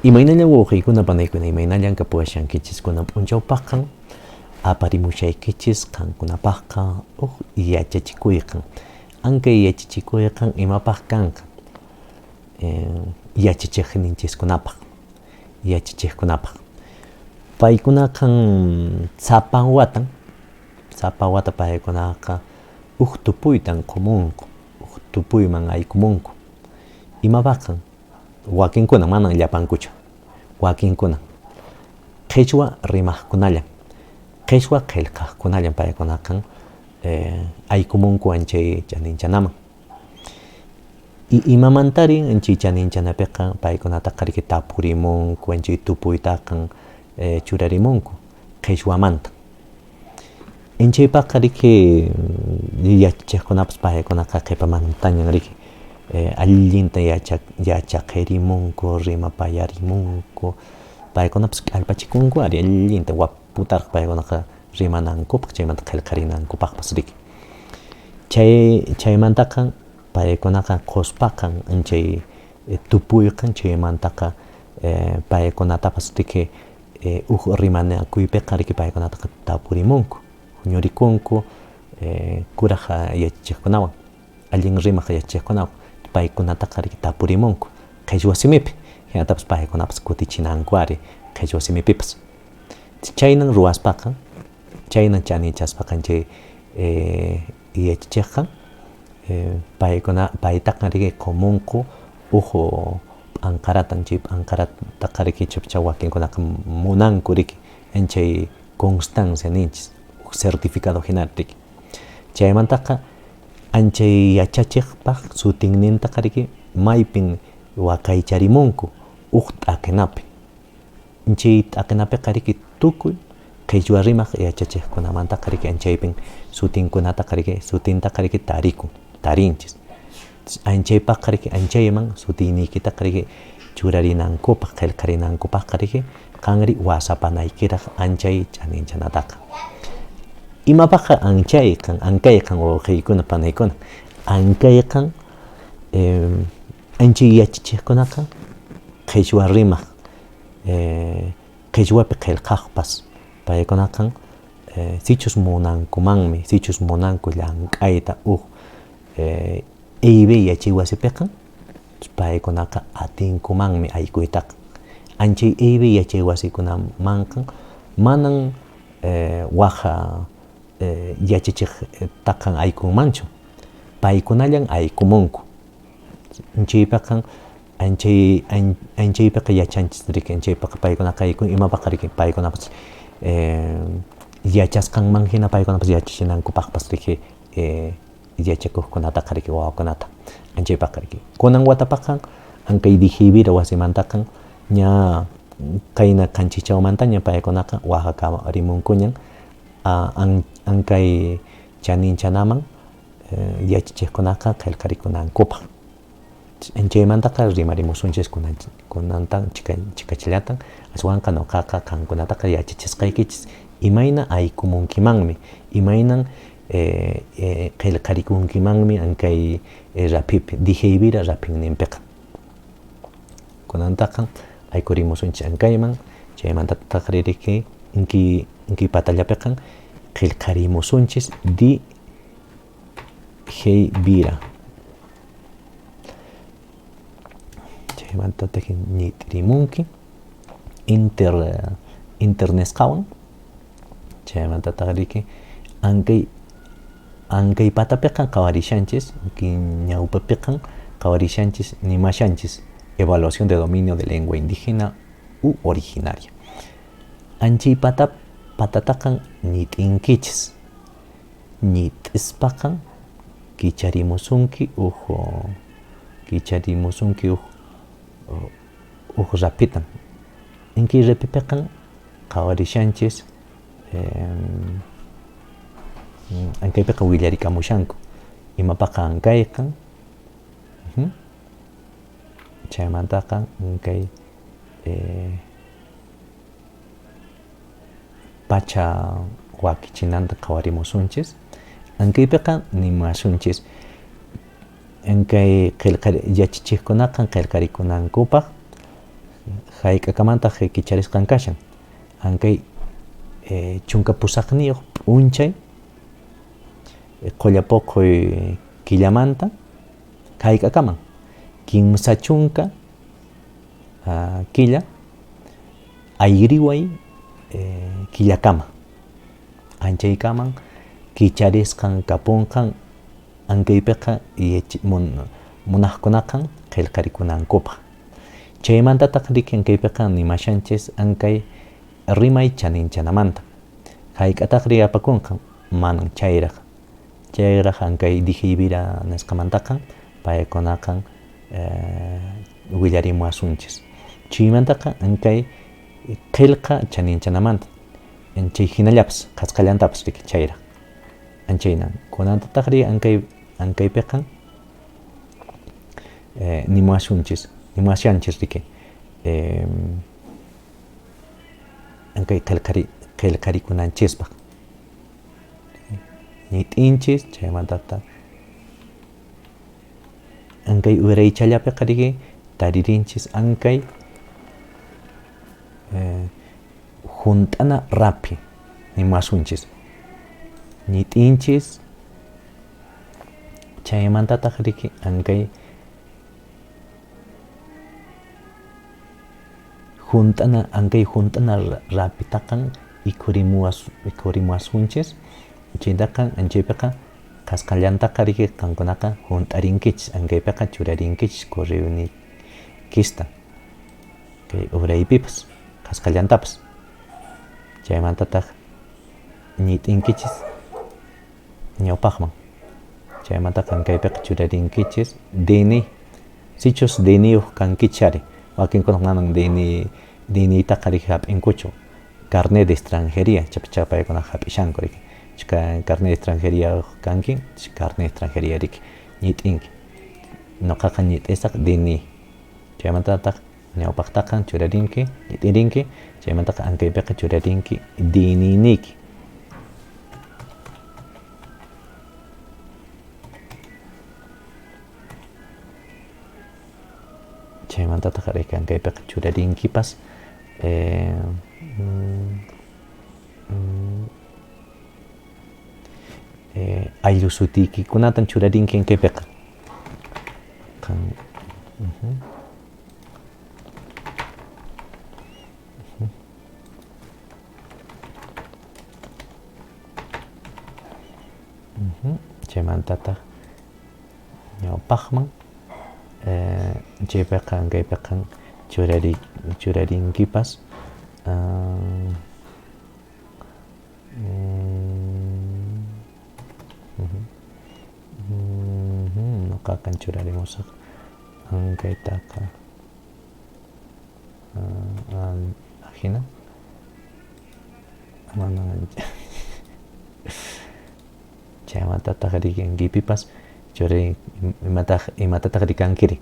Imaynallan wawqiykuna panaykuna, imaynallan kapuwashankichis kunan p'unchawpaqqa aparimushaykichis qankunapaqqa huk yachachikuyqan. Ankay yachachikuyqan imapaq kanqa? Yachachiqninchiskunapaq, yachachiqkunapaq. Paykunaqan sapan watan, sapa wata paykunaqa huk tupuytan qumunku, huk tupuyman aykumunku. Imapaqqa? Wakinkuna, manan llapankuchu, wakinkuna qhichwa rimaqkunallan, qhichwa qillqaqkunallan paykunaqa aykumunku anchay chaninchanaman. Imamantari anchay chaninchanapiqa paykunataqa riki tapurimunku, anchay tupuytaqa churarimunku qhichwamanta. Inchaypaqqa riki yachachiqkunapas paykunaqa qhipamantañan riki allinta yachaqirimunku, rimapayarimunku, paykunapas k'allpachikunku ari allinta waputaraq paykunaqa rimanankupaq chaymanta qillqarinankupaqpas riki. Chay chaymantaqa paykunaqa quspaqa chay tupuyqa chaymantaqa paykunatapas riki huk rimanakuypiqa riki paykunataqa tapurimunku, huñurikunku kuraq yachachiqkunawan, allin rimaq yachachiqkunawan, paykunataqa riki tapurimunku qhichwa simipi, hinatapas paykunapas kutichinanku ari qhichwa simipipas. Chaynan ruwaspaqa, chaynan chaninchaspaqa chay yachachiqqa paykuna paytaqa riki qumunku huk p'anqaratan, chay p'anqarataqa riki chaypichá wakinkunaqa munanku riki chay constancia ninchis huk certificado hina riki. Chaymantaqa anchay yachachiqpaq sutinnintaqa riki maypin waqaycharimunku huk t'aqinapi. Chay t'aqinapiqa riki tukuy qhichwa rimaq yachachiqkunamantaqa riki anchaypin sutinkunataqa riki sutintaqa riki tarikun, tarinchis. Anchaypaqqa riki anchayman sutiyniykitaqa riki churarinankupaq, qillqarinankupaqqa riki qanri wasapanaykiraq anchay chaninchanataqa. Imapaqqa anchayqan, ankayqan wawqiykuna panaykuna, ankayqan anchay yachachiqkunaqa qhichwa rimaq qhichwapi qillqaqpas paykunaqa sichus munankumanmi, sichus munanku llank'ayta huk EIB yachay wasipiqa paykunaqa atinkumanmi aykuytaqa. Anchay EIB yachay wasikunamanqa manan wak yachachiqtaqa aykunmanchu, paykunallan aykumunku. Chaypiqa anchay anchaypiqa yachanchis riki, anchaypiqa paykunaqa aykun imapaqqa riki paykunapas yachasqanman hina paykunapas yachachinankupaqpas riki yachakuqkunataqa riki wawakunata anchaypaqqa riki. Kunan watapaqqa ankay Dijivira wasimantaqa ña qayna qanchischawmantaña paykunaqa waqakarimunkuñan ankay chaninchanaman yachachiqkunaqa qillqarikunankupaq. Chaymantaqa rimarimusunchis kunantan chikachillatan, aswanqa nuqaqa qankunataqa yachachisqaykichis imayna aykumunkimanmi, imaynan qillqarikunkimanmi ankay raphipi, Dijeivira raphinninpiqa. Kunantaqa aykurimusunchis ankayman, chaymantataq ririki inki patallapiqa qillqarimusunchis Dijeivira. Chaymantataq ñit'irimunki inter inter nisqawan, chaymantataq riki ankay ankay patapiqa qhawarishanchis, ñawpapiqa qhawarishanchis nimashanchis evaluación de dominio de lengua indígena u originaria. Anchay pata patataqa ñit'inkichis, ñit'ispaqa kicharimusunki huk kicharimusunki huk huk raphitan. Inki raphipiqa qhawarishanchis ankaypiqa willarikamushanku imapaqqa ankayqa, chaymantaqa ankay pacha wakichinanta qhawarimusunchis, ankaypiqa nimasunchis ankay qillqa yachachiqkunaqa qillqarikunankupaq Hayk'akamantaq kicharisqan kashan? Ankay 18 p'unchay qullapuquy killamanta hayk'akaman 30 killa ayriway killakama anchaykaman kicharisqan kapunqan ankaypiqa munaqkunaqa qillqarikunankupaq. Chaymantataq riki ankaypiqa nimashanchis ankay rimay chaninchanamanta. Hayk'ataqri apakunqa? Manan chayraq. Chayraq ankay DGIVIRA nisqamantaqa paykunaqa willarimuwasunchis. Chaymantaqa ankay qillqa chaninchanamanta chay hinallapas qhasqallantapas riki chayraq. Anchaynan kunantataqri ankaypiqa nimuwasunchis nimuwashanchis riki ankay qillqarikunanchispaq. Ñit'inchis chaymantataq ankay uraychallapiqa riki taririnchis ankay hunt'ana raphi nimuwasunchis. Ñit'inchis chaymantataq riki ankay hunt'ana ankay hunt'ana raphitaqa ikhurimuwasunchis. Chaytaqa anchaypiqa qhasqallantaqa riki qankunaqa hunt'arinkichis ankaypiqa churarinkichis correonikista kay uraypipas qhasqallantapas. Chaymantataq ñit'inkichis ñawpaqman. Chaymantaqa ankaypiqa churarinkichis DNI. Sichus DNIyuq kankichis ari, wakinkunaq manan DNItaqa riki hap'inkuchu. Carnet de extranjería chaypichá paykunaqa hap'ishanku riki. Carnet de extranjería kanki, carnet de extranjería riki ñit'inki. Ñuqaqa ñit'isaq DNI. Chaymantataq ñawpaqtaqa churarinki, ñit'irinki, chaymantaqa ankaypiqa churarinki DNIniyki. Chaymantataq riki ankaypiqa churarinkipas ayllu sutiykikunatan churarinki ankaypiqa. Chaymantataq ñawpaqman chaypiqa ankaypiqa churarinkipas ñuqaqa churarimusaq ankaytaqa ajina manan chaymantataq riki ankipipas churay imatataq rikankiri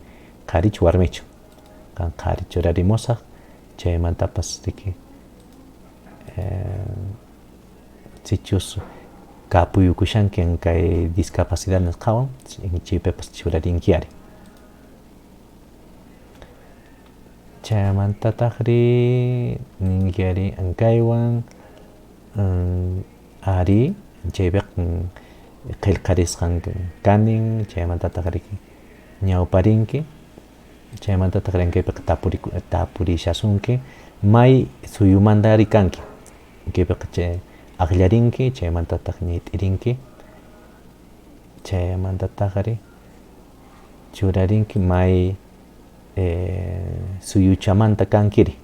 qharichu warmichu qan qhari churarimusaq chaymantapas riki sichus kapuyukushanki kay discapacidad nisqawan chaypipas churarinki ari. Chaymantataqri ninki ari ankaywan ari chaypiqa qillqarisqan kanin chaymantataq riki ñawparinki chaymantataq ankaypiqa tapurishasunki may suyumantari kanki kaypiqa chay akllarinki chaymantataq ñit'irinki chaymantataqri churarinki may suyuchamanta kankiri.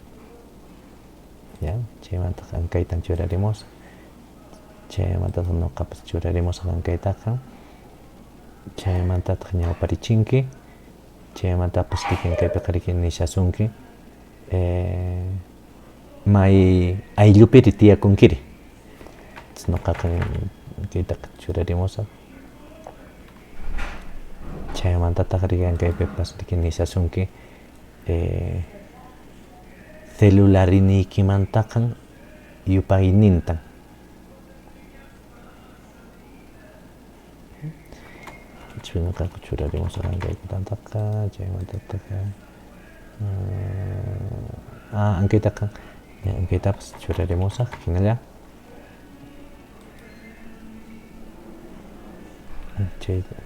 Ya, chaymantaqa ankaytan churarimusaq. Chaymantataq ñuqapas churarimusaq ankaytaqa. Chaymantataq ñawparichinki. Chaymantapas kikin kaypiqa riki nishasunki may ayllupiri tiyakunkiri. Ñuqaqa kaytaqa churarimusaq. Chaymantataq riki ankaypipas riki nishasunki celularniykimantaqa yupaynintan. Ñuqaqa churarimusaq ankaykunataqa chaymantataq Ankaytaqa ankaytapas churarimusaq hinalla.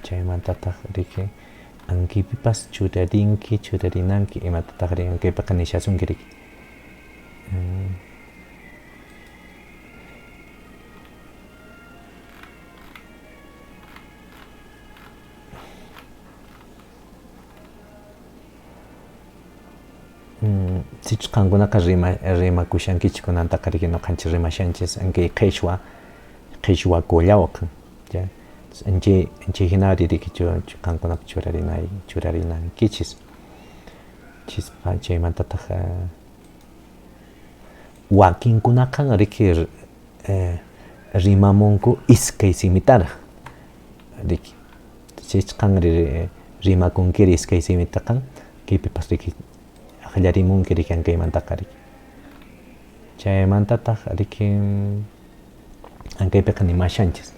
Chaymantataq riki ankaypipas churarinki, churarinanki imatataq ri ankaypiqa nishasunki riki. Sichus qankunaqa rimakushankichis kunantaqa riki noqanchis rimashanchis ankay qheshwa qheshwa collawqa chay chay hinari riki qankunapas churarinankichis chispa chaymantataq wakinkunaqa riki rimamunku iskay simitaraq riki sichus qanri rimakunkiri iskay simitaqa kaypipas riki aqllarimunki riki ankaymantaqa riki chaymantataq riki ankaypiqa nimashanchis.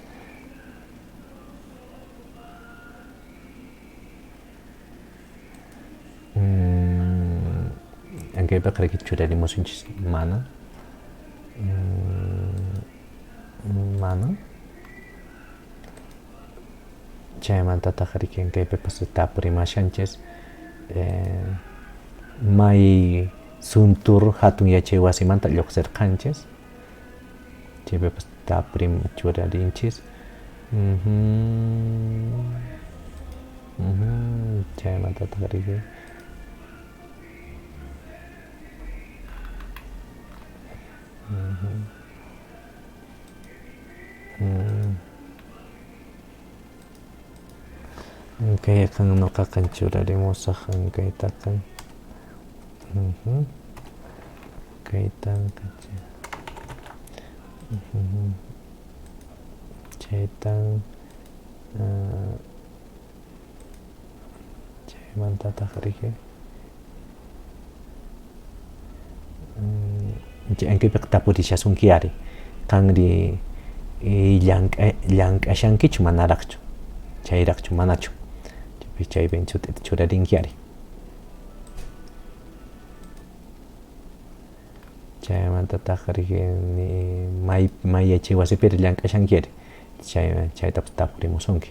Ankaypiqa riki churarimusunchis mana mana chaymantataq riki ankaypipas tapurimashanchis may suntur hatun yachay wasimanta lluqsirqanchis chaypipas tapurim churarinchis chaymantataq riki Kayqa noqaqa churarimusaq kaytaqa kaytan chaytan chaymantataq riki ankaypiqa tapurishasunki ari qanri llank'ashankichu manaraqchu chayraqchu manachu chaypin sut'ita churarinki ari chaymantataq riki may yachay wasipiri llank'ashanki ari chaytapas tapurimusunki.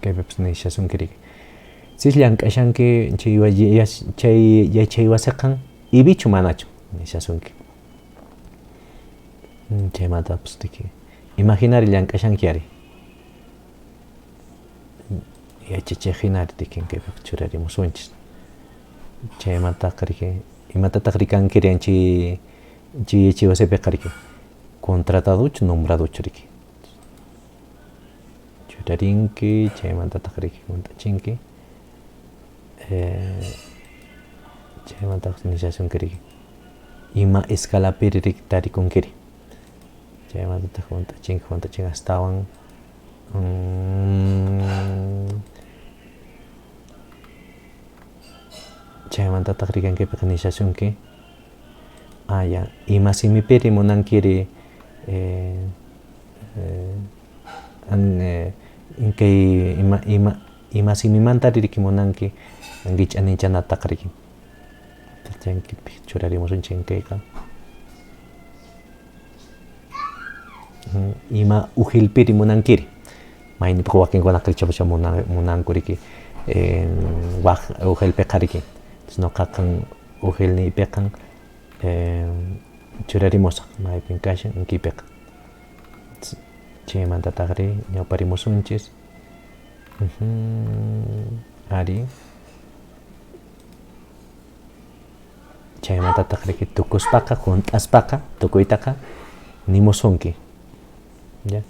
Kaypipas nishasunki riki. Sis llank'ashanki chay yachay wasiqa ibichu manachu nishasunki. Chaymantapas riki imaginari llank'ashanki ari. Yachachiq hinari riki kaypiqa churarimusunchis. Chaymantaqa riki imatataq rikankiri chay yachay wasipiqa riki contrataduchu nombraduchu riki. Churarinki chaymantataq riki hunt'achinki chaymantataq nishasunki riki ima escalapiri riki tarikunkiri chaymantataq hunt'achinki hunt'achinki astawan chaymantataq riki ankaypiqa nishasunki ya ima simipiri munankiri kay ima simimantari riki munanki ch'aninchanataqa riki churarimusunchik kayqa ima ujilpiri munankiri mayninpiqa wakinkunaqa ichapas munanku riki waq ujilpiqa riki noqaqa ujilniypiqa churarimusaq maypin kashan inkiypiqa chaymantataq ri ñawparimusunchis ari chaymantataq riki tukuspaqa hunt'aspaqa tukuytaqa nimusunki ya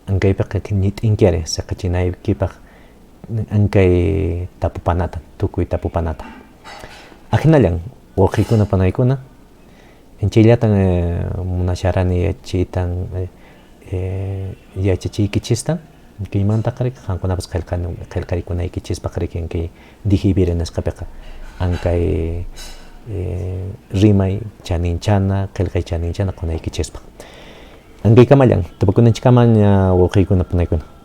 ankaypiqa ñit'inki ari siqachinaykipaq ankay tapupanata tukuy tapupanata ahinallan wawqiykuna panaykuna chayllatan munasharani yachaytan yachachiykichistan kaymantaqa riki qankunapas qillqarikunaykichispaq riki kay dijiviri nisqapiqa ankay Rimay chaninchana, qillqay chaninchana qunaykichispaq. Ankaykamallan, tupakunanchikkama ña wawqiykuna panaykuna.